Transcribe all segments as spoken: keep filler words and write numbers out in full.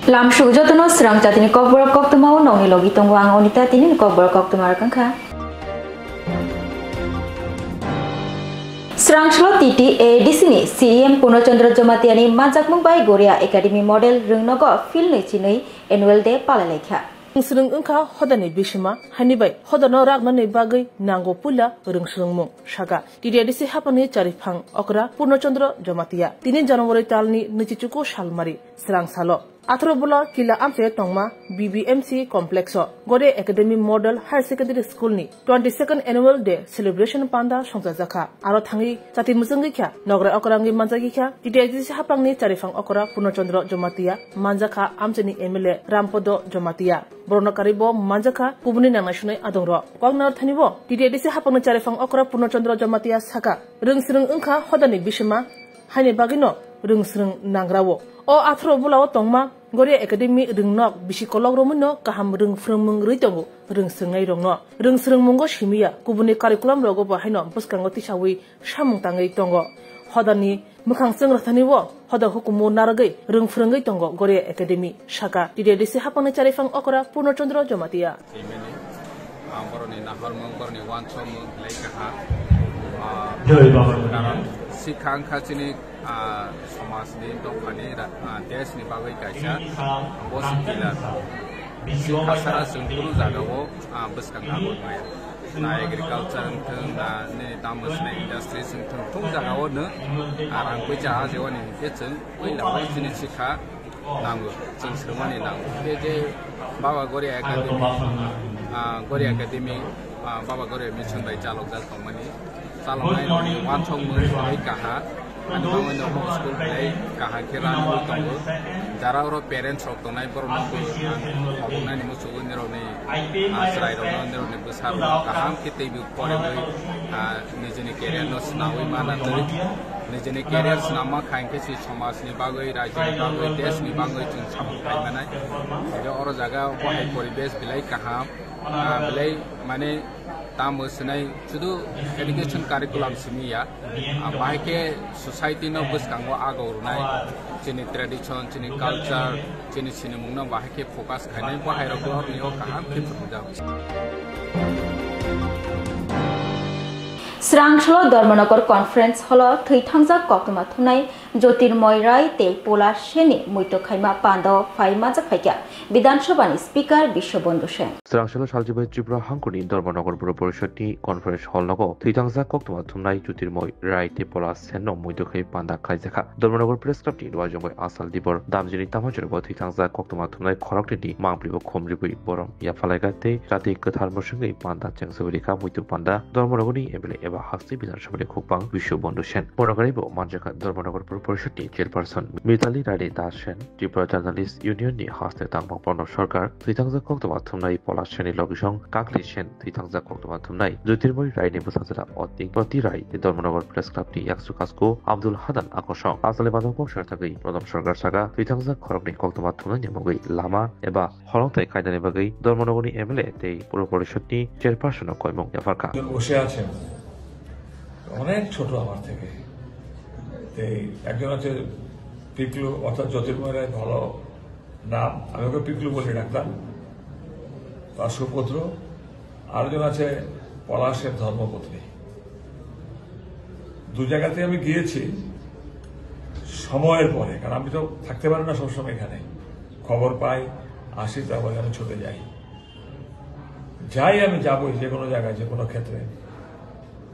Lamsuk jotono srang jatini kokborok koktwmao nongni logi tongo ang Onita, tini kokborok koktwma rok wngkha. Srangsalo T T A D C ni C E M Purno Chandra Jamatia ni manjakmung bai Goria Academy Model Rwngnogo Field nwi chinwi Annual Day palailaikha. Rwngsrwng wngkha hodani bisima, haini bai hodano raknani bagwi nango puila rwngsrwngmung, saka T T A D C haphangni chariphang okra Purno Chandra Jamatia. Tini January talni nwichichuku salmari, srang salo. Atharo bwla kila amchaio tongma B B M C complex o Goria Academy Model Higher Secondary School ni twenty second Annual Day Celebration panda songchajakha. Aro thangwi chati mwchwngwi kha, nograi okra wngwi manjagwi kha, T T A D C haphangni chariphang okra Purno Chandra Jamatia, manjakha amchaini M L A Rampodo Jamatia. Borokno karwi bo manjakha kubuni nangnai sunai adongrok. Koknarthani bo T T A D C haphangni chariphang okra Purno Chandra Jamatia saka, rwngsrwng wngkha hodani bisima, haini bagwino rwngsrwng nangrao. O atharo bwlao tongma Goria Academy rwngnok bisi kolok romwino kaham rwngphrwngmung rwi tongo rwngsrwngnairokno. Rwngsrwngmungo simiya, kubuni curriculum rogo bo haino bwskango tisawi samung tangwi tongo. Hodani mwkhang chwng rwkthanio hoda hukumu narwgwi rwngphrwngwi tongo Goria Academy, saka T T A D C haphangni chariphang okra Purno Chandra Jamatia. Tei mani, ah, boroni nahormung, boroni wansokmung belai kaham. Ah, Jai Baba. Karon sikha wngkha chini, ah, somajni, dophani, ra-, ah, deshni bagwi kaisa bo sikila. Sikha sara chwng kunu jagao, ah, bwskang nangwi maya. Na agriculture wngthung, na nini tamo swnai industries wngthung, thung jagao no, ah, rang puisa ah jewani hinkhe chwng puila bai chini sikha nango, chwng swrwngmani nango. Khe je Baba Goria Academy, ah, Goria Academy, ah, Baba Goria Mission bai chalokjak tongmani, chaloknai rokni wansokmung bai kaha, ani bagwi no school belai kaha khe rani tongo. Jara oro parents rok tongnai borok no bo ang khoboknani muchungo nirokni, ah, chwrai rok no, nirokni bwsa rok no kaham khe teibo poribwi, ah, nijini career no swnamwi mana twi, nijini career swnamma kha hinkhe si somajni bagwi, rajyoni bagwi, deshni bagwi chwng samung khai manai. Hinkhe oro jaga o bo hai poribesh belai kaham, ah, belai mane tamo swnai sudu education curriculum simi ya, ah, bahai khe society no bwskango agok rwnai, chini tradition, chini culture, chini sinimung no bahai khe focus khainai, bo hai rok bo oroni o kaham khe phunukjak. Srangsalo Dharmanagar Conference Hall o thwi thangjak koktwma thumnai Jyotirmoy Rai tei Pola Sen ni muitu khaima panda o phai manjak phaikha Bidhan Sabha ni Speaker Biswabandhu Sen. Srangsalo salchibai Tripura hangkuni Dharmanagar Pura Porishad ni Conference Hall nogo thwi thangjak koktwma thumnai Jyotirmoy Rai tei Pola Sen no muitu khai panda khlaijakha. Dharmanagar Press Club ni Duajongbai Asal Dibor Damjini Tamajorogo thwi thangjak koktwma thumnai khoroknwi ni mangpili bo khum ribwi borom yaphalaiga tei jati kwthar mwswngwi panda chengsawi rikha muitu panda Dharmanagani M L A eba Hakchi Bidhan Sabha ni khukbang Biswabandhu Sen. Borokari bo manjakha Dharmanagar Pura Porishad ni Chairperson Mitali Rani Das Sen, Tripura Journalist Union ni haste tangma Pranab Sarkar, thwi thangjak koktwma thumnai Pola Sen ni logisong Kakli Sen, thwi thangjak koktwma thumnai Jyotirmoy Rai ni bwsajwra Oting Proti Rai tei Dharmanagar Press Club ni yaksu kasku Abdul Hanan akosong. Asale Madhab kok sar thagwi Pranab Sarkar saka thwi thangjak khoroknwi koktwma thumnai ni mugwi lama eba holongthai kainani bagwi Dharmanagar ni M L A tei Pura Porishad ni Chairperson no koimung yapharkha. বসে আছেন, অনেক ছোট আমার থেকে। এই একজন আছে পিকলু, অর্থাৎ জ্যোতির্ময় রায়, ভালো নাম, আমি ওকে পিকলু বলে ডাকতাম, তার সুপুত্র। আরেকজন আছে পলাশের ধর্মপত্নী। দু জায়গাতে আমি গিয়েছি সময়ের পরে, কারণ আমি তো থাকতে পারি না সবসময় এখানে, খবর পাই, আসি, তারপরে আমি ছুটে যাই। যাই আমি যাবই যে কোনো জায়গায়, যে কোনো ক্ষেত্রে।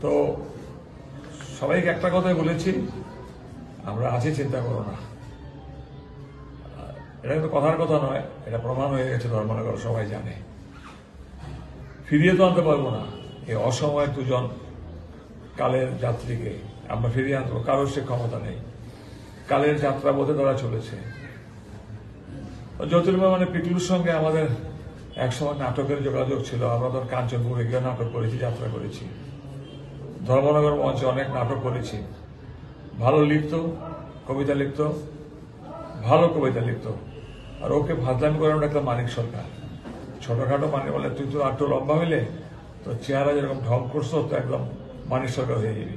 তো সবাইকে একটা কথাই বলেছি, আমরা আছি, চিন্তা করো না। এটা কিন্তু কথার কথা নয়, এটা প্রমাণ হয়ে গেছে, ধর্মনগর সবাই জানে। ফিরিয়ে তো আনতে পারবো না এই অসময়ের দুজন কালের যাত্রীকে, আমরা ফিরিয়ে আনতে পারবো, কারোর সে ক্ষমতা নেই। কালের যাত্রা পথে তারা চলেছে। জ্যোতির্ময় মানে পিকলুর সঙ্গে আমাদের একসময় নাটকের যোগাযোগ ছিল। আমরা তো কাঞ্চনপুরে গিয়ে নাটক করেছি, যাত্রা করেছি, ধর্মনগর মঞ্চে অনেক নাটক করেছি। ভালো লিখতো, কবিতা লিখতো, ভালো কবিতা লিখতো। আর ওকে ফাজলামি করে আমরা একটা মানিক সরকার, ছোটখাটো মানে বলে, "তুই তো আর একটু লম্বা হইলে, তোর চেহারা যেরকম ঢং করছো, তো একদম মানিক সরকার হয়ে যাবি।"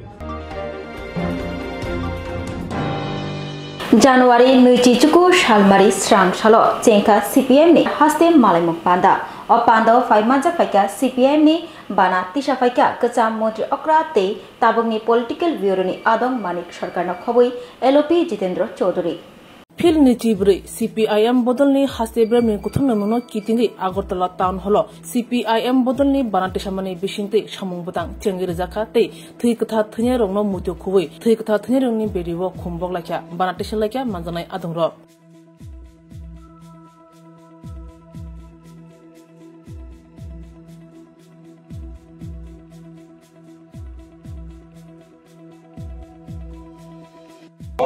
January nwichi chuku salmari srang salo chengkha C P M ni haste malaimung panda. O panda o phai manjak phaikha C P M ni bana tisa phaikha kwcham montri okra tei tabukni political bureau ni adong Manik Sarkar no khobwi L O P Jitendra Chaudhary. Phil nwichi bwrwi C P I M bodolni haste beremni kuthumnaimungno kitingwi Agartala Town Hall o C P I M bodolni bana tisamani bisingtwi samung bwtang chengwi rwjakha tei thwi kwthar thwinairokno muitu khubui thwi kwthar thwinairokni bedi o khum boklaikha, bana tisa laikha manjaknai adongrok.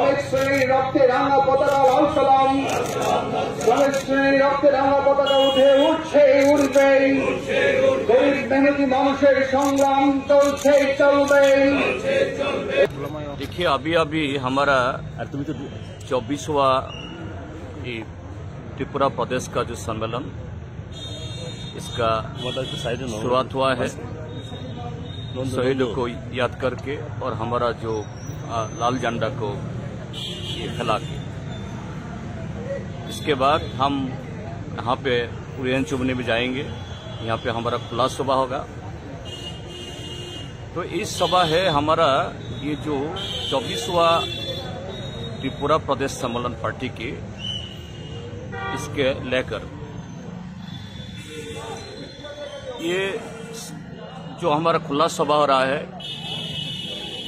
অনেক শ্রেণীর রক্তে রাঙা পতাকা লাল সালাম, অনেক শ্রেণীর রক্তে রাঙা পতাকা উঠে উঠছে, উঠবে। গরিব মেহনতি মানুষের সংগ্রাম চলছে, চলবে। देखिए, अभी अभी हमारा चौबीसवाँ ये त्रिपुरा प्रदेश का जो सम्मेलन, इसका शुरुआत हुआ है। शहीदों को याद करके और हमारा जो, आ, लाल झंडा को ये फैला के, इसके बाद हम यहाँ पे उड़ियन चुभने भी जाएंगे। यहाँ पे हमारा खुला सभा होगा। तो इस सभा है हमारा, ये जो चौबीसवाँ त्रिपुरा प्रदेश सम्मेलन पार्टी के, इसके लेकर ये जो हमारा खुला सभा हो रहा है,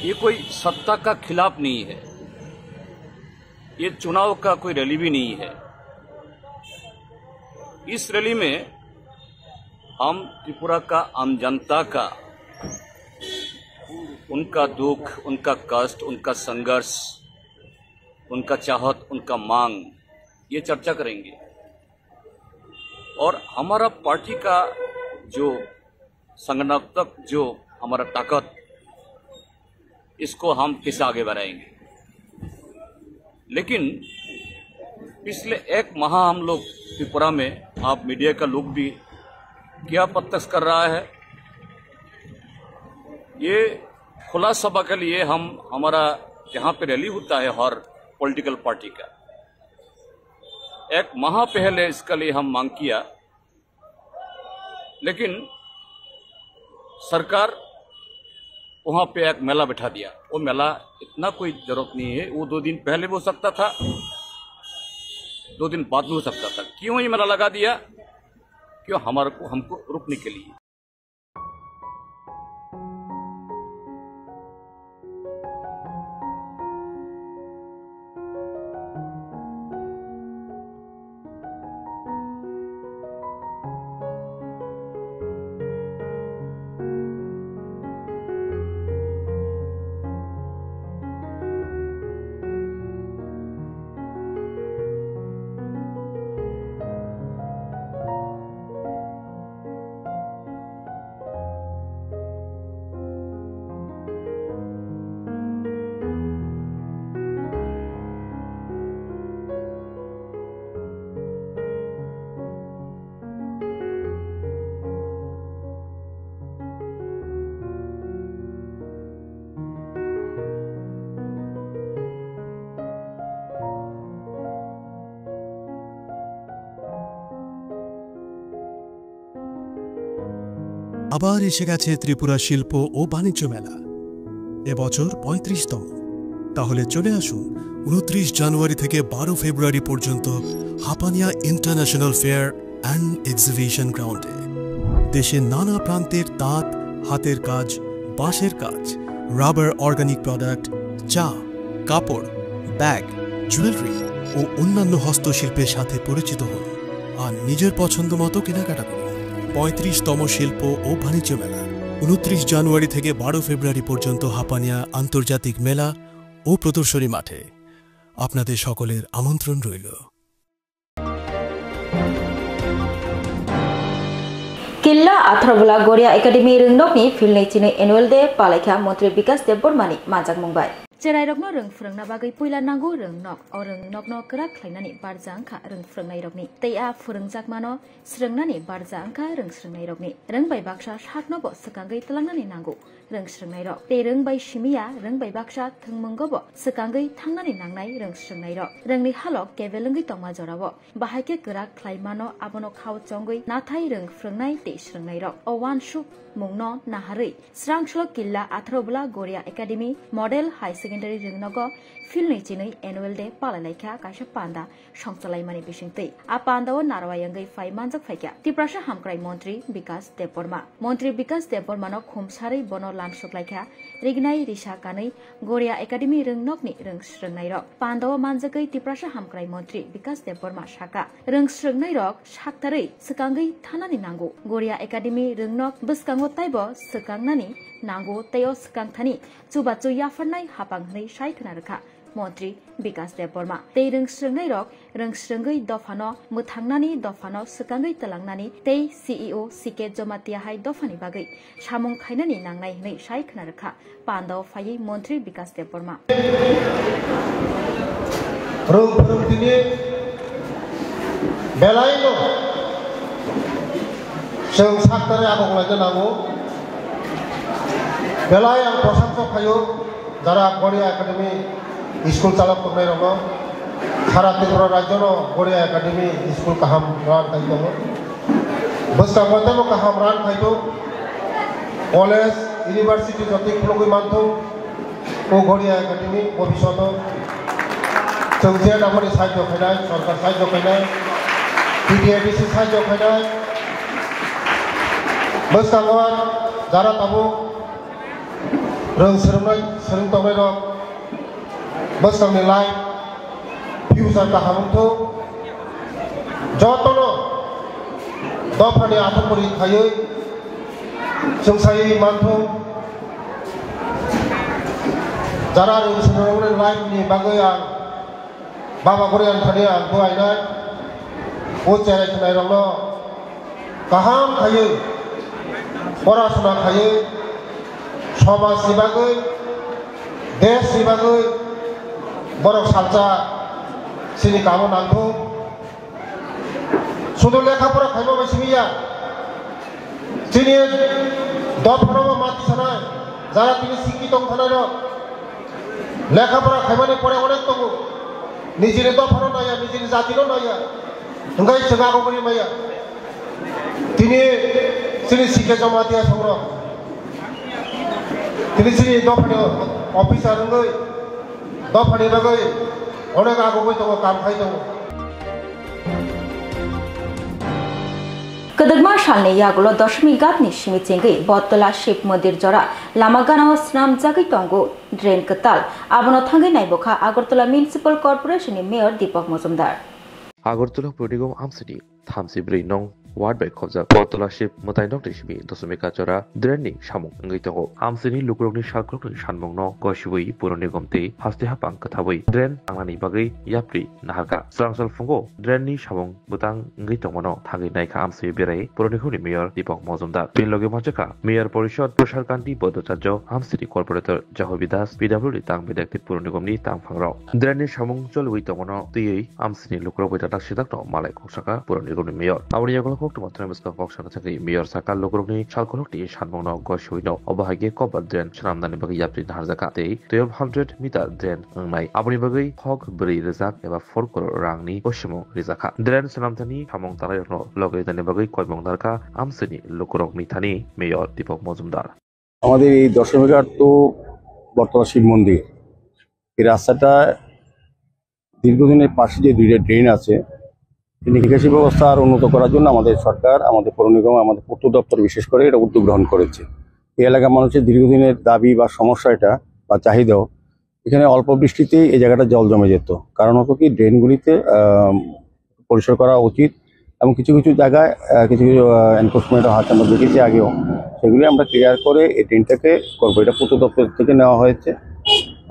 ये कोई सत्ता का खिलाफ नहीं है, ये चुनाव का कोई रैली भी नहीं है। इस रैली में हम त्रिपुरा का आम जनता का, उनका दुख, उनका कष्ट, उनका संघर्ष, उनका चाहत, उनका मांग, ये चर्चा करेंगे। और हमारा पार्टी का जो संगठनात्मक जो हमारा ताकत, इसको हम कैसे आगे बढ़ाएंगे। लेकिन पिछले एक माह हम लोग त्रिपुरा में, आप मीडिया का लोग भी क्या प्रत्यक्ष कर रहा है, ये खुला सभा के लिए हम, हमारा जहाँ पे रैली होता है हर पॉलिटिकल पार्टी का, एक माह पहले इसके लिए हम मांग किया, लेकिन सरकार वहाँ पे एक मेला बैठा दिया। वो मेला इतना कोई जरूरत नहीं है, वो दो दिन पहले भी हो सकता था, दो दिन बाद में हो सकता था। क्यों ये मेला लगा दिया? क्यों हमारे को, हमको रुकने के लिए। আবার এসে গেছে ত্রিপুরা শিল্প ও বাণিজ্য মেলা, এবছর পঁয়ত্রিশতম। তাহলে চলে আসুন ঊনত্রিশ জানুয়ারি থেকে বারো ফেব্রুয়ারি পর্যন্ত Hapania international fair and exhibition গ্রাউন্ডে। দেশের নানা প্রান্তের তাঁত, হাতের কাজ, বাঁশের কাজ, রাবার অর্গানিক প্রোডাক্ট, চা, কাপড়, ব্যাগ, জুয়েলারি ও অন্যান্য হস্তশিল্পের সাথে পরিচিত হন আর নিজের পছন্দ মতো কেনাকাটা করুন। পঁয়ত্রিশতম শিল্প ও বাণিজ্য মেলা, ঊনত্রিশ জানুয়ারি থেকে বারো ফেব্রুয়ারি পর্যন্ত হাপানিয়া আন্তর্জাতিক মেলা ও প্রদর্শনী মাঠে। আপনাদের সকলের আমন্ত্রণ রইল। Killa Atharbola Goria Academy Rwngnokni philnwi chini annual day palaikha Montri Bikas Debbarmani manjakmung bai. Cherairokno rwng phwrwngna bagwi puila nango rwng nok. O rwng nokno kwrak khlainani barja wngkha rwng phwrwngnairokni. Tei a phwrwngjakmano srwngnani barja wngkha rwng srwngnairokni. Rwng bai baksa saknobo swkangwi twlangnani nango rwng srwngnairok. Tei rwng bai simiya, rwng bai baksa thwngmungobo swkangwi thangnani nangnai rwng srwngnairok. Rwngni halok kebel wngwi tongma jorao bahai khe kwrak khlai mano, abono khao chongwi nathai rwng phwrwngnai tei srwngnairok. O uansuk mungno naharwi Srangso Killa atharo bwla Goria Academy Model High Secondary Rwngnogo philni chinwi Annual Day palailaikha kaisa panda songchalaimani bisingtwi. A pandao narwai wngwi phai manjak phaikha Tiprasa Hamkrai Montri Bikas Debbarma. Montri Bikas Debbarmano khum sarwi bono lamsuklaikha rignai risa kanwi Goria Academy rwngnokni rwng srwngnairok. Pandao manjagwi Tiprasa Hamkrai Montri Bikas Debbarma sakha, rwng srwngnairok saktarwi swkangwi thanani nango. Goria Academy rwngnok bwskango taibo swkangnani nango tei o swkang thani chubachu yapharnai hapang hwnwi sai khwna rwkha Montri Bikas Debbarma. Tei rwng srwngnairok rwng srwngwi dophano mwthangnani, dophano swkangwi twlangnani tei C E O C K Jomatia hai dophani bagwi samung khainani nangnai hwnwi sai khwna rwkha. Pandao phaiwi Montri Bikas Debbarma. Rwng phwrwng tini belaino chwng saktarwi agoklaina nango. Belai ang proshongsa khaio jara Goria Academy school chalok tongnairokno. Sara Tripura rajyono Goria Academy school kaham run khai tongo. Bwskango teibo kaham run khai tongo. College, university jotoi khulugwi manthung. O Goria Academy bhobishoto chwng je nangmani sahajyo khainai, sorkar sahajyo khainai, T T A D C sahajyo khainai. Bwskango jara tabuk rwng swrwngnai, swrwng tongnairok bwskangni life, future kaham wngthung. Jotono dophani athukuri khaiwi chwngsaiwi manthung. Jara rwng swrwngrokni life ni bagwi ang Baba Goria ni thani ang duainai. O cherai khwnairokno kaham khaiwi, porasona khaiwi, somaj ni bagwi, desh ni bagwi borok salsa chini kamo nangkuk. Sudu lekha pora khaima bai simi ya. Chini dophano bo mati sanai, jara tini sikki tong thanai rok. Lekha pora khaimani pore onek tongo. Nijini dophano naya, nijini jatino naya. Hwnkhe chwng abo wngwi maya. Tini chini C K Jomatia songrok. Tini chini dophani officer wngwi dophani bagwi onek agogwi tongo, kam khai tongo. Kwdwkma salni yagulo Doshmi Ghatni simi chengwi Bottola Shiv Mandir jora lama ganao swnamjagwi tongo drain kwtal. Abono thangwi naibokha Agartala Municipal Corporation ni Mayor Deepak Majumdar. Agartala Prodegom amsini thamsi bwrwi nong ward bai khobjak Bottola Shiv mwtai nokni simi Doshmi Ghat jora drain ni samung wngwi tongo. Amsini lukurokni salkurokni sanmungno gosiwi Puro Nigom tei haste hapang kwthawi drain tangnani bagwi yapri naharkha. Swrang sal phungo drain ni samung bwtang wngwi tongmano thangwi naikha amsini berai Puro Nigomni Mayor Deepak Majumdar. Bini logi manjakha Mayor Porishod Tushar Kanti Bhattacharya, amsini Corporator Jahobi Das, P W D tang bedek tei Puro Nigomni tangphangrok. Drain ni samung choliwi tongmano twiwi amsini lukurok bai tatak sitakno malai kok saka Puro Nigomni Mayor. Aboni yagulo koktwma thani bwskang kok sana thangwi Mayor saka lukurokni salkurokni sanmungno gosiwino obo hai khe cover drain swnamnani bagwi yapri naharjakha tei twelve hundred meter drain wngnai. Aboni bagwi hok bwrwi rwjak eba four crore rangni bosimung rijakha. Drain swnamthani samung tangnairokno logi tani bagwi koimung narkha amsini lukurokni thani Mayor Deepak Majumdar. আমাদের এই দশমীঘাট তো বটতলা শিব মন্দির, এই রাস্তাটা দীর্ঘদিনের পাশে যে দুইটা ড্রেন আছে, এই নিকাশি ব্যবস্থা আরো উন্নত করার জন্য আমাদের সরকার, আমাদের পৌর নিগম, আমাদের পূর্ত দপ্তর বিশেষ করে এটা উদ্যোগ গ্রহণ করেছে। এই এলাকার মানুষের দীর্ঘদিনের দাবি বা সমস্যা এটা বা চাহিদাও, এখানে অল্প বৃষ্টিতেই এই জায়গাটা জল জমে যেত। কারণ হতো কি, ড্রেনগুলিতে আহ, পরিষ্কার করা উচিত এবং কিছু কিছু জায়গায় আহ, কিছু কিছু এনক্রোচমেন্ট হয়তো আমরা দেখেছি আগেও, সেগুলি আমরা ক্লিয়ার করে এই ড্রেনটাকে করবো। এটা পূর্ত দপ্তর থেকে নেওয়া হয়েছে।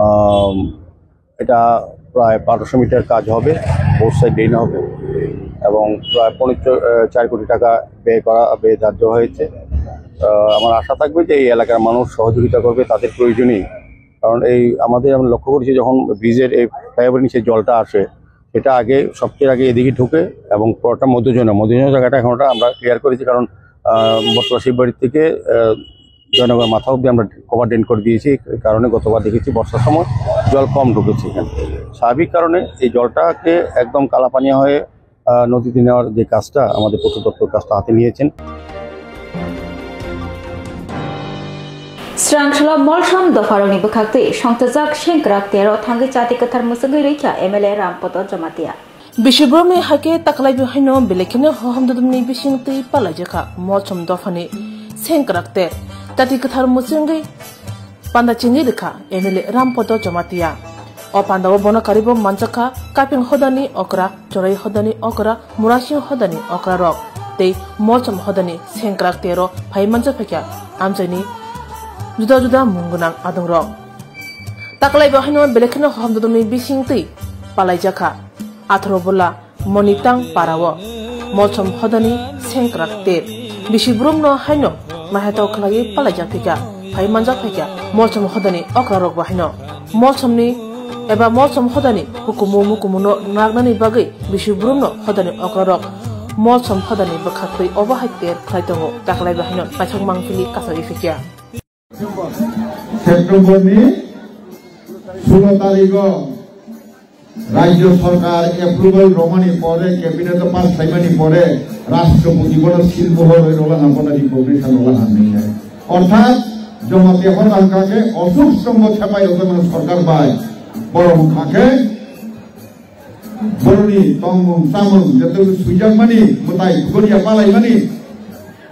আম, এটা প্রায় বারোশো মিটার কাজ হবে, বোথ সাইড ড্রেন হবে এবং প্রায় পনেরো, আহ, চার কোটি টাকা ব্যয় করা, ব্যয় ধার্য হয়েছে। আহ, আমার আশা থাকবে যে এই এলাকার মানুষ সহযোগিতা করবে, তাদের প্রয়োজনেই কারণ এই আমাদের, আমরা লক্ষ্য করেছি, যখন ব্রিজের এই ফ্লাইওভার নিচে জলটা আসে, সেটা আগে, সবচেয়ে আগে এদিকে ঢুকে এবং পরটা মধ্যজনে, মধ্যজনের জায়গাটা এখন ওটা আমরা ক্লিয়ার করেছি, কারণ আহ, বসবাসী বাড়ি থেকে আহ, জয়নগর মাথা অব্দি আমরা কভার ড্রেন করে দিয়েছি। এই কারণে গতবার দেখেছি বর্ষার সময় জল কম ঢুকেছে এখানে। স্বাভাবিক কারণে এই জলটাকে একদম কালাপানিয়া হয়ে আহ, নদীতে নেওয়ার যে কাজটা আমাদের পশু দপ্তর কাজটা হাতে নিয়েছেন। Srangkhla Molsom dopharokni bwkhaktwi songchajak sengkrak tero thangwi chati kwthar mwchwngwi rwikha M L A Rampodo Jamatia. Bisibromni haikhe taklaibo haino belai kheno hohom dodumni bising twi palaijakha Molsom dophani sengkrak ter chati kwthar mwchwngwi panda chini rwkha M L A Rampodo Jamatia. O pandao bono karibo manjakha Kaping hodani okra, Chorai hodani okra, Murasing hodani okra rok tei Molsom hodani sengkrak tero phai manjak phaikha amchaini juda juda mung gwnang adongrok. Taklaibo haino belai kheno hohom dodumni bising twi palaijakha atharo bola Monitang parao Molsom hodani sengkrak ter bisi brumno haino maihato khlaiwi palaijak phaikha, phai manjak phaikha Molsom hodani okrarokbo haino Molsomni eba Molsom hodani hukumu mukumuno nagnani bagwi bisi brumno hodani okrarok Molsom hodani bwkhaktwi obo hai ter khlai tongo, taklaibo haino naithok mangpili kasawi phaikha. September ni sulo tarikh o Rajya Sarkar approval romani pore, cabinet o pass khlaimani pore, Rashtrapati bono seal mohor rwi rola nang bono recognition rola nang nai. Orthat Jamatia hor ang kake Ashok Stombo thepai rojak mano sarkar bai. Borok wngkha khe boroni tongmung chamung joto swijak mani, mwtai goria palai mani,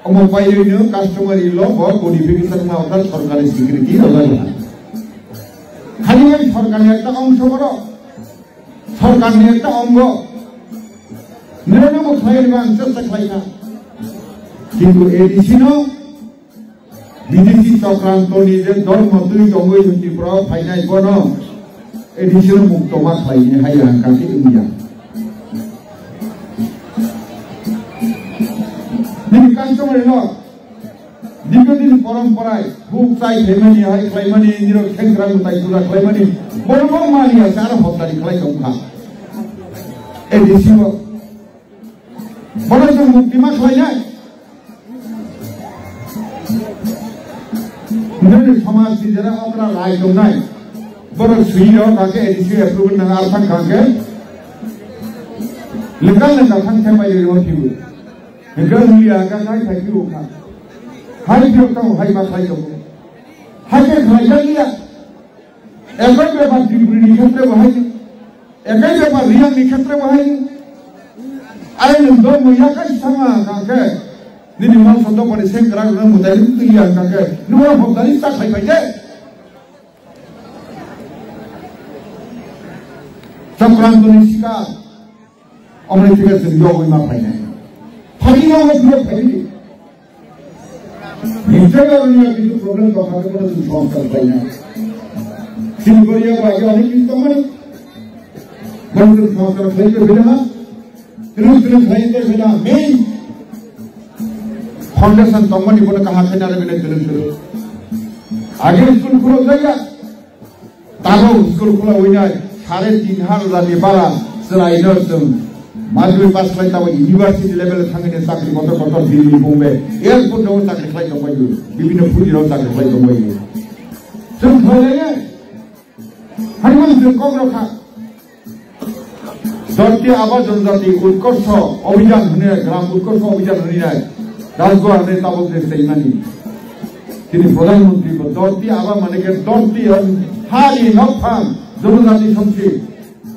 omo pairwi no customary law bo codification ma orthat sarkar ni swikriti rojak mano. Hani bai sarkar ni ekta ongso borok. Sorkarni ekta ongo. Nirano bo khlai rwna ang chesta khlaikha. Kintu A D C no bidesi chokrantoni je dormo twi tongwi hwnwi borok phainai bono A D C no mukto ma khlainai hai ang kaki wngya. Nini customary law Dikko din porom porai, buk chai khlaimani, hai khlaimani, nirok khenkrang mutai pura khlaimani, bono bo mani ase, aro hotdari khlai tong kha. A D C bo. Bono chwng mukti ma khlainai. Nini samaj ni jera okra rai tongnai. Bono sui rok kha khe A D C approval nang ar thang kha khe. Legal legal thang thang bai rw thibu. Hingke hwnliya hingke khai khai phiyokha. Hai phiyok tongo, hai ma khlai tongo. Hai khe khlai jak liya. Ekoi bepar Tripuri ni khetre bo hai. Ekoi bepar Riyang ni khetre bo hai. Ai nwng do muya kai sama hingke. Nini mal sondo bani seng krak nwng mutai nwng twi ya hingke. Nwng hokdari ta khai khai de. Chokranto ni sikar. Omoni thik ase, chwng yogwi ma phainai. Phagwi yogwi phiro phaidi. Nijai oro niya kichu problem tongkha khe bono chwng somosa khlainai. Chini Korea bo age onek kichu tongmani. Bono chwng somosa khlai khe bina ha. Twlwng twlwng khlai khe bina main foundation tongmani bono kaham khe nare bina twlwng twlwng. Age school khulok jaya. Tabuk school khulawinai sare tin hazar ni bara chwraino chwng matric pass khlai tabuk university level thangwi chakri kotor kotor Delhi, Bombay, airport o chakri khlai tongbai, bibhinno phuti rok chakri khlai tongbai. Chwng khlailaiya, hai mani chwng kok rokha. Jatiya Awajon Jati Utkorsho Abhiyan hwnwi, Gram Utkorsho Abhiyan hwnwi nai, Rajgora hwnwi tabuk je tengmani. Chini Pradhan Mantri bo Jatiya Awa mane khe Jatiya hani nokphang Jonojati Somsi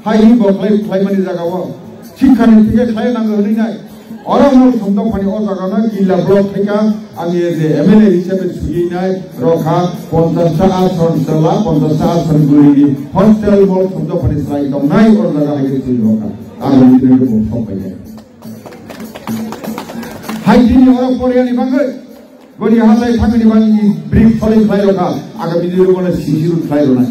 hai hi bo khlai khlaimani jaga o. Sikha ni thike khlai nango hwnwi nai. Oro mol somdok phani o jaga no killa block thaika. Ang je M L A hisabe sujui nai rokha ponchash ta ason chwla, ponchash ta ason guri hostel mol somdok phani chwrai tongnai oro jaga hai khe sujui rokha. Ang bini bo sok pai nai. Hai dini oro poriya ni bagwi gori hachai thangni bagwi brick solid khlai rokha. Agami dini bo sisi rut khlai ronai.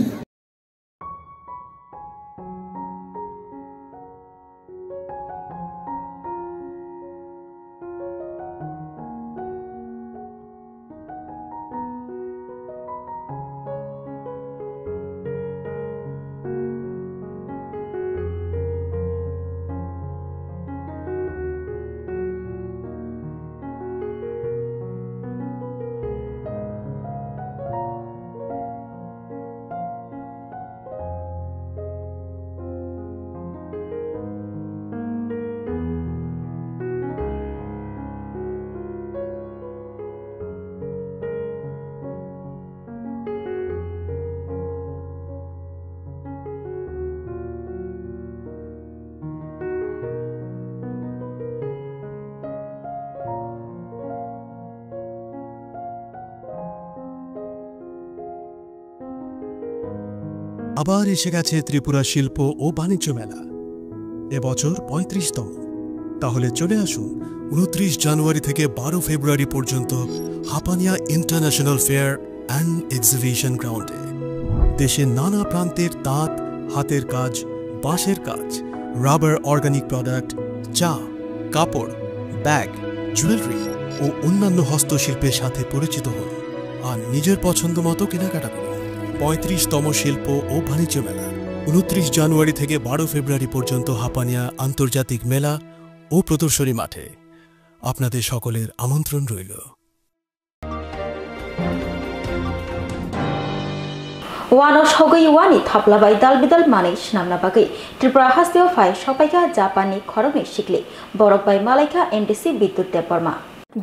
আবার এসে গেছে ত্রিপুরা শিল্প ও বাণিজ্য মেলা, এবছর পঁয়ত্রিশতম। তাহলে চলে আসুন উনত্রিশ জানুয়ারি থেকে বারো ফেব্রুয়ারি পর্যন্ত Hapania international fair and exhibition গ্রাউন্ডে। দেশের নানা প্রান্তের তাঁত, হাতের কাজ, বাঁশের কাজ, রাবার, অর্গানিক প্রোডাক্ট, চা, কাপড়, ব্যাগ, জুয়েলারি ও অন্যান্য হস্তশিল্পের সাথে পরিচিত হন আর নিজের পছন্দ মতো কেনাকাটা করুন। পঁয়ত্রিশতম শিল্প ও বাণিজ্য মেলা, উনত্রিশ জানুয়ারি থেকে বারো ফেব্রুয়ারি পর্যন্ত হাপানিয়া আন্তর্জাতিক মেলা ও প্রদর্শনী মাঠে। আপনাদের সকলের আমন্ত্রণ রইল। Wano sogwi wani thapla bai dal bidal manwi swnamna bagwi Tripura hasteo phai sokpaikha Japanni khoroknwi sikli, borok bai malaikha M D C Bidyut Debbarma.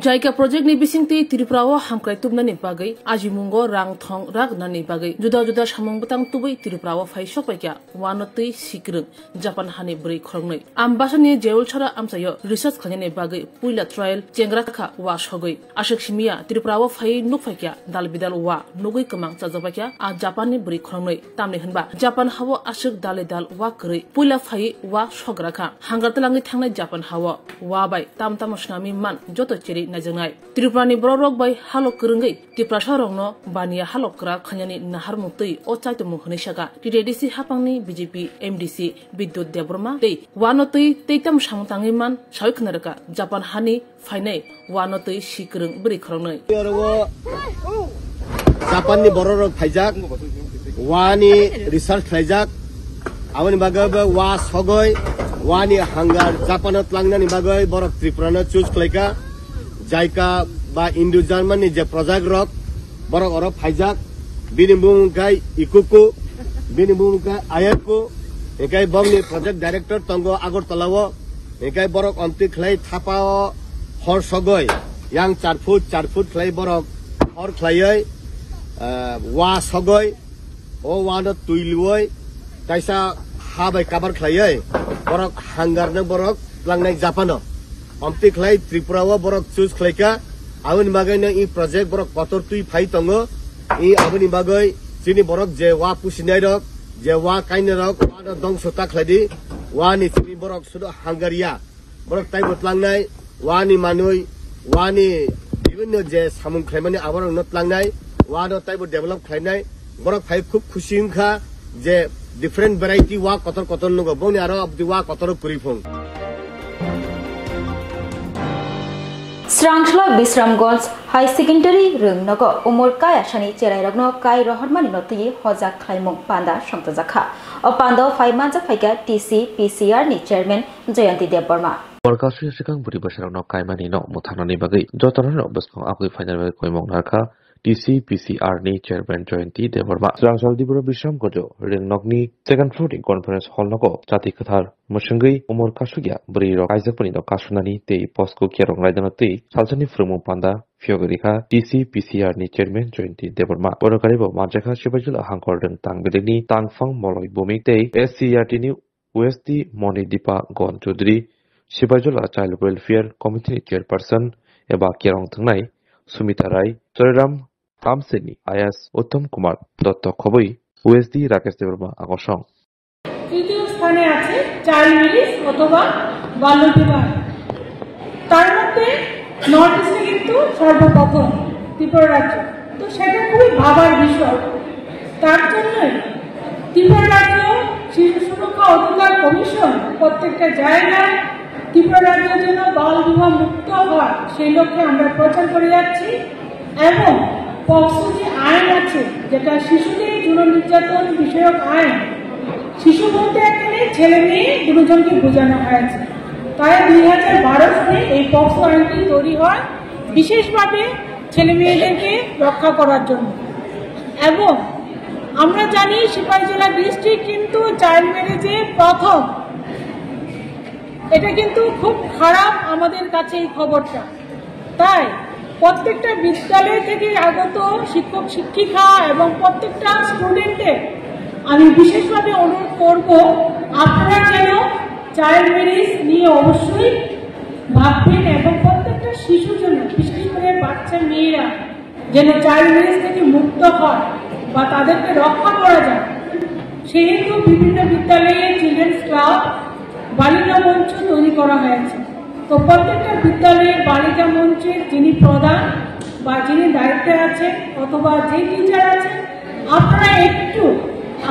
Jaika project ni bisingtwi Tripura o hamkrai tubnani bagwi ajimungo rang thong rak nani bagwi juda juda samung bwtang tubui Tripura o phai sokpaikha wano twi sikrwng Japan hani bwrwi khoroknwi. Ambasani Jeulchara amchaio research khlainani bagwi puila trial chengra kha wa sogwi. Aswk simiya Tripura o phaiwi nukphaikha dal bidal wa nugwi kwmang chajakbaikha a Japanni bwrwi khoroknwi. Tamni hwnba Japan hao aswk dal bidal wa kwrwi puila phaiwi wa sogra kha. Hangar twlangwi thangnai Japan hao wa bai tam tamo swnamwi man joto cherwi naijaknai. Tripurani bororok bai halok kwrwngwi Tiprasarokno baniya halok kwrak khainani naharmung twi o chaitomung hwnwi saka T T D C hapangni B J P M D C Bidyut Debbarma tei wano twi tei tamo samung tangwi man sawi khna rwkha Japan hani phainai wano twi sikrwng bwrwi khoroknwi. Oro Japanni bororok phaijak, wani research khlaijak, aboni bagwi bo wa sogoi, wani hangar Japano tlangnani bagwi borok Tripurano choose khlaika. Jaika ba Indo German ni je project rok, borok oro phaijak, bini bumung khe Ikuku, bini bumung khe Ayako, hinkhe bongni project director tongo Agartala o, hinkhe borok omtwi khlai thapa o hor sogoi, yang char foot, char foot khlai borok hor khlaioi, ah, wa sogoi, o wano twi liui kaisa ha bai cover khlaiwi borok hangar no borok tlangnai Japano. Omtwi khlai Tripura o borok choose khlaika, aboni bagwi no i project borok kotor twi phai tongo. I aboni bagwi chini borok je wa pusinai rok, je wa kainai rok, wa no dongso ta khlai di, wa ni chini borok sudo hangar ya. Borok taibo tlangnai, wani manwi, wani bibinno je samung khlaimani aborokno tlangnai, wano taibo develop khlainai. Borok phai khub khusi wngkha je different variety wa kotor kotor nugo, bongni aro abdi wa kotor kwrwi phung. Srangsola Bisramganj High Secondary rwng nogo umor kai asani cherairokno kai rohormani no twi hojak khlaimung panda songtojakha. O panda o phai manjak phaikha T C P C R ni chairman Jayanti Debbarma. Borok aswk swkang bwrwi bwsarokno kaimani no mwthangnani bagwi jotono bwskang agwi phainani bagwi koimok narwkha T C P C R ni chairman Jayanti Debbarma. Swrangchal Dibro Bisramganjo rwngnokni second floor ni conference hall nogo chati kwthar mwswngwi umor kasukya bwrwi rok kaijakmani no kasunani tei posko kerong raidano tei salsani phwrwngmung panda phiyogwi rikha T C P C R ni chairman Jayanti Debbarma. Borok garibo manjakha Sibaijula hangkor rwng tang bedekni tangphang moloi bumik tei S C E R T ni U S D Moni Dipa Gon Chaudhary, Sibaijula Child Welfare Committee ni chairperson eba kerong thwngnai Sumita Rai, Choriram Tamseni, I A S Uttam Kumar Dotto khobwi U S D Rakesh Debbarma akosong. তৃতীয় স্থানে আছে child marriage অথবা বাল্যবিবাহ। তার মধ্যে নর্থ ইস্টে কিন্তু সর্বপ্রথম ত্রিপুরা রাজ্য। তো সেটা খুবই ভাবার বিষয়। তার জন্যই ত্রিপুরা রাজ্য শিশু সুরক্ষা অধিকার কমিশন প্রত্যেকটা জায়গায় ত্রিপুরা রাজ্য যেন বাল বিবাহ মুক্ত হয়, সেই লক্ষ্যে আমরা প্রচার করে যাচ্ছি। এবং পক্সো যে আইন আছে, যেটা শিশুদের যৌন নির্যাতন বিষয়ক আইন, শিশু বলতে এখানে ছেলে মেয়ে দুজনকে বোঝানো হয়েছে। তাই দুই হাজার বারো সালে এই পক্সো আইনটি তৈরি হয় বিশেষভাবে ছেলে মেয়েদেরকে রক্ষা করার জন্য। এবং আমরা জানি সিপাহীজলা ডিস্ট্রিক্ট কিন্তু চাইল্ড ম্যারেজে প্রথম। এটা কিন্তু খুব খারাপ আমাদের কাছে এই খবরটা। তাই প্রত্যেকটা বিদ্যালয় থেকে আগত শিক্ষক শিক্ষিকা এবং প্রত্যেকটা স্টুডেন্টদের আমি বিশেষভাবে অনুরোধ করব, আপনারা যেন চাইল্ড ম্যারেজ নিয়ে অবশ্যই ভাববেন এবং প্রত্যেকটা শিশুর জন্য, বিশেষ করে বাচ্চা মেয়েরা যেন চাইল্ড ম্যারেজ থেকে মুক্ত হয় বা তাদেরকে রক্ষা করা যায়। সেহেতু বিভিন্ন বিদ্যালয়ে চিলড্রেন্স ক্লাব, বালিকা মঞ্চ তৈরি করা হয়েছে। তো প্রত্যেকটা বিদ্যালয়ে বালিকা মঞ্চের যিনি প্রধান বা যিনি দায়িত্বে আছেন অথবা যে টিচার আছেন, আপনারা একটু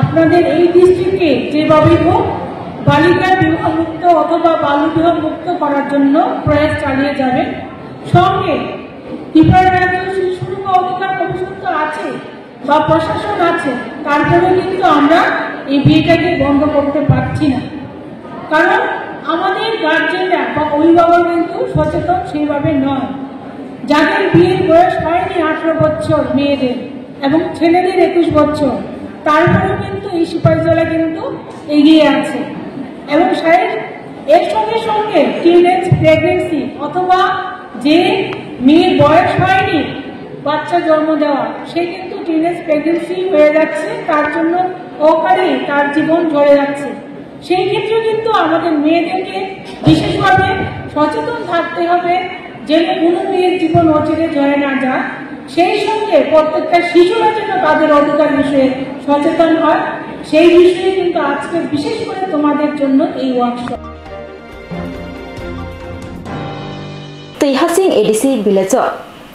আপনাদের এই ডিস্ট্রিক্টে যেভাবেই হোক বালিকা বিবাহ মুক্ত অথবা বাল্য বিবাহ মুক্ত করার জন্য প্রয়াস চালিয়ে যাবেন। সঙ্গে ত্রিপুরা রাজ্য শিশু সুরক্ষা অধিকার কমিশন তো আছে বা প্রশাসন আছে, তারপরেও কিন্তু আমরা এই বিয়েটাকে বন্ধ করতে পারছি না। কারণ আমাদের গার্জেনরা বা অভিভাবক কিন্তু সচেতন সেইভাবে নয়। যাদের বিয়ের বয়স হয়নি আঠারো বছর মেয়েদের এবং ছেলেদের একুশ বছর, তারপরেও কিন্তু এই সিপাহীজলা কিন্তু এগিয়ে আছে। এবং সাহেব, এর সঙ্গে সঙ্গে টিনেজ প্রেগনেন্সি অথবা যে মেয়ের বয়স হয়নি বাচ্চা জন্ম দেওয়া, সে কিন্তু টিনেজ প্রেগনেন্সি হয়ে যাচ্ছে, তার জন্য অকালে তার জীবন ঝরে যাচ্ছে। সেই ক্ষেত্রে কিন্তু আমাদের মেয়েদেরকে বিশেষভাবে সচেতন থাকতে হবে, যেন কোনো মেয়ের জীবন অচিরে ঝরে না যায়। সেই সঙ্গে প্রত্যেকটা শিশুরা যেন তাদের অধিকার বিষয়ে সচেতন হয়, সেই বিষয়ে কিন্তু আজকে বিশেষ করে তোমাদের জন্য এই workshop. Twi Hasing A D C village o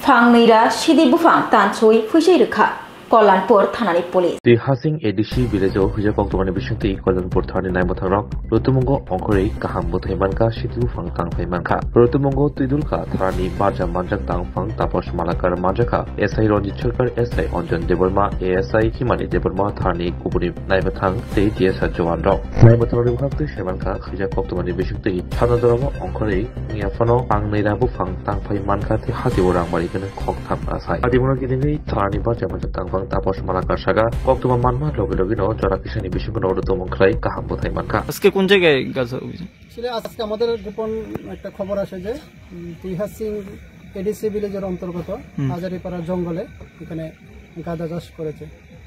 phang nwi ra sidi buphang tanswi phuisai rwkha Kollanpur thanani police. Twi Hasing A D C village o huijak koktwmani bisingtwi Kollanpur thanani naimwthangrok Rotumungo ongkhorwi kaham bwthai mankha, sidi buphang tang phai mankha. Rotumungo Twidulka tharani barja manjak tangphang Taposh Malakar manjakha S I Ranjit Sarkar, S I Anjan Debbarma, A S I Himani Debbarma tharani kubuni naimwthang tei T S R jowan rok. Naimwthang rok bukhak twi saimankha, khijak koktwmani bisingtwi Thanadoromo ongkhorwi wngya phano ang nira buphang tangphai mankha tei hatio rangmari gwnang khok tham asai. Hatimono gidingwi tharani barja manjak tangphang Taposh Malakar saka koktwma manma logi logino jora kisani bisingo no rotom ongkhrai kaham bwthai mankha. আজকে কোন জায়গায় গাছ অভিযান? আসলে আজকে আমাদের গোপন একটা খবর আসে যে, উম, তুইহা সিং এডিসি ভিলেজের অন্তর্গত হুম। হাজারিপাড়া জঙ্গলে এখানে গাঁজা চাষ করেছে।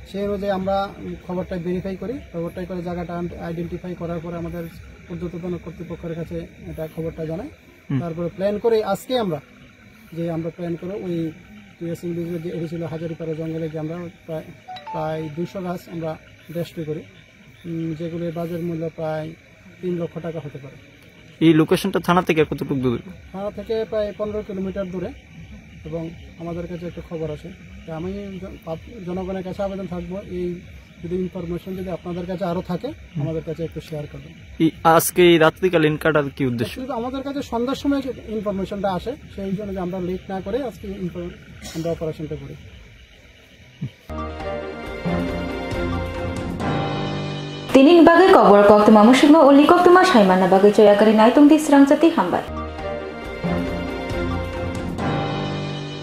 সেই অনুযায়ী আমরা, উম, খবরটা ভেরিফাই করি। খবরটা করে জায়গাটা আন-, আইডেন্টিফাই করার পরে আমাদের ঊর্ধ্বতন কর্তৃপক্ষের কাছে এটা খবরটা জানাই। হুম। তারপরে প্ল্যান করে আজকে আমরা, যে আমরা প্ল্যান করে ওই তুইহা সিং ভিলেজের যে এরিয়া ছিল হাজারিপাড়া জঙ্গলে গিয়ে আমরা প্রায়, প্রায় দুশো গাছ আমরা ডেস্ট্রয় করি। উম, যেগুলির বাজার মূল্য প্রায় তিন লক্ষ টাকা হতে পারে। এই লোকেশনটা থানা থেকে কতটুকু দূরে? থানা থেকে প্রায় পনেরো কিলোমিটার দূরে এবং আমাদের কাছে একটা খবর আছে। তা আমি জন-, পাব-, জনগণের কাছে আবেদন থাকবো, এই যদি ইনফরমেশন যদি আপনাদের কাছে আরও থাকে, হুম। আমাদের কাছে একটু শেয়ার করবেন। এই আজকে এই রাত্রিকালীন কাটার কি উদ্দেশ্য? শুধু আমাদের কাছে সন্ধ্যার সময় যে ইনফরমেশনটা আসে, সেই জন্য যে আমরা লেট না করে আজকে ইনফর-, আমরা অপারেশনটা করি। Tini bagwi kokborok koktwma muchungno uli koktwma saimanna bagwi choya kwrwi naitung di srangchati hambai.